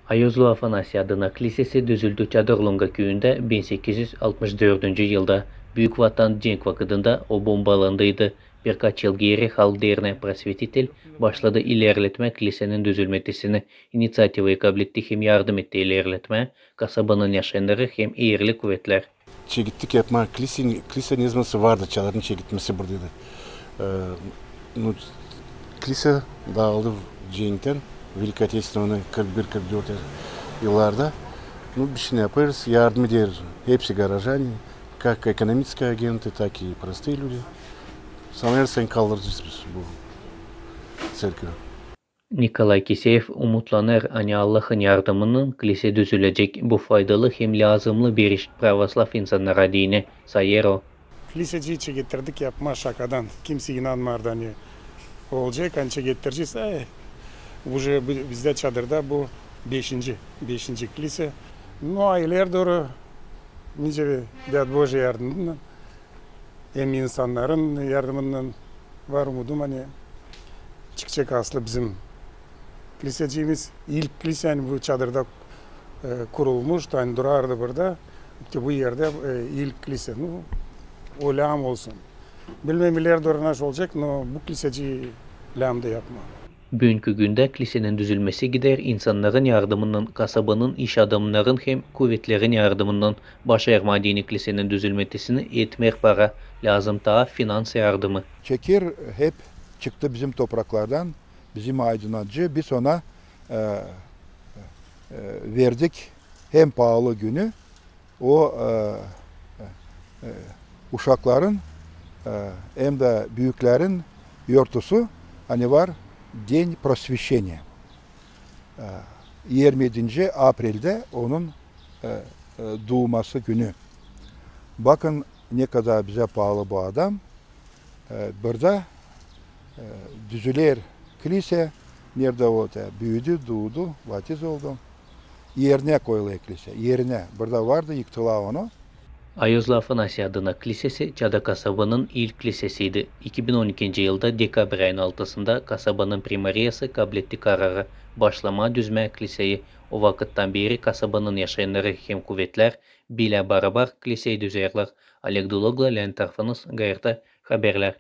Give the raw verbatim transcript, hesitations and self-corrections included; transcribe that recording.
Ayozlu Afanasiy adına klisesi dözüldü Çadırlunga küüyündä bin sekiz üz altmış dördüncü yılda. Büük Vatan cenk vakıdında o bombalandıydı. Birkaç yıl geeri Halk Dernää Prosvetitel başladı ilerletmää klisenin dözülmesini. İniţiativayı kabletti hem yardım etti ilerletmää kasabanın yaşayannarı hem eerli kuvetlär. Çekettik yapmaa klise, klise ne zaman vardı, Çadırın çeketmesi buradaydı. E, nu, klise daaldı cenkten, Великой Отечественной войны, kırk bir kırk dört yıllarda. Nu, biz şindi yapêrız, yardım eder hepsi горожане, как экономические агенты, так и простые люди. Sanêrız, kaldıracez biz bu tserkvi. Nikolay Kiseev umutlanêr, ani Allahın yardımınnan klise dözülecek. Bu faydalı hem lääzımnı bir iş pravoslav insannara deyni, sayêr o. Klisecii çekettirdik yapmaa şakadan. Kimsey inanmêêrdı, ani olacek, ani çekettirecez. E, уже bi-, bizdä Çadırda bu beşinci, beşinci klise. Nu, a ileri dooru, nicä dä Boji yardımınnan hem insannarın yardımınnan var umudum, ani çıkacek aslı bizim kliseciimiz. İlk klise, ani bu Çadırda, e, kurulmuş, ani durardı burada. İştä bu erdä, e, ilk klise. Nu, o lääm olsun. Bilmeerim, ileri dooru nasıl olacek, no bu klisecii lääm da yapmaa. Büünkü gündä klisenin dözülmesi gider insannarın yardımınnan, kasabanın iş adamnarın hem kuvetlerin yardımınnan. Başarmaa deyni klisenin dözülmesini etmeer para, lääzım taa finans yardımı. Çekir hep çıktı bizim topraklardan, bizim aydınacı, biz ona, e, e, verdik hem paalı günü, o, e, e, uşakların, e, hem dä büüklerin yortusu, ani var День просвещения. E, irmi edinci apreldä onun, e, e, duuması günü. Bakın, ne kadar bizä paalı bu adam. E, burada, e, düzüler klise, neredä o da büüdü, duudu, vatiz oldu. Erinä koyulêr klise, erinä. Burada vardı, yıktılar onu. Ayozlu Afanasiy adına klisesi Çadır kasabanın ilk klisesiydi. İki bin on ikinci yılda dekabrayın altısında kasabanın primariyası kabletti kararı başlamaa düzmää kliseyi. O vakıttan beeri kasabanın yaşayannarı hem kuvetlär bilä barabar kliseyi düzerlär. Oleg Duloglu, Leonid Tarfanus, G R T haberlär.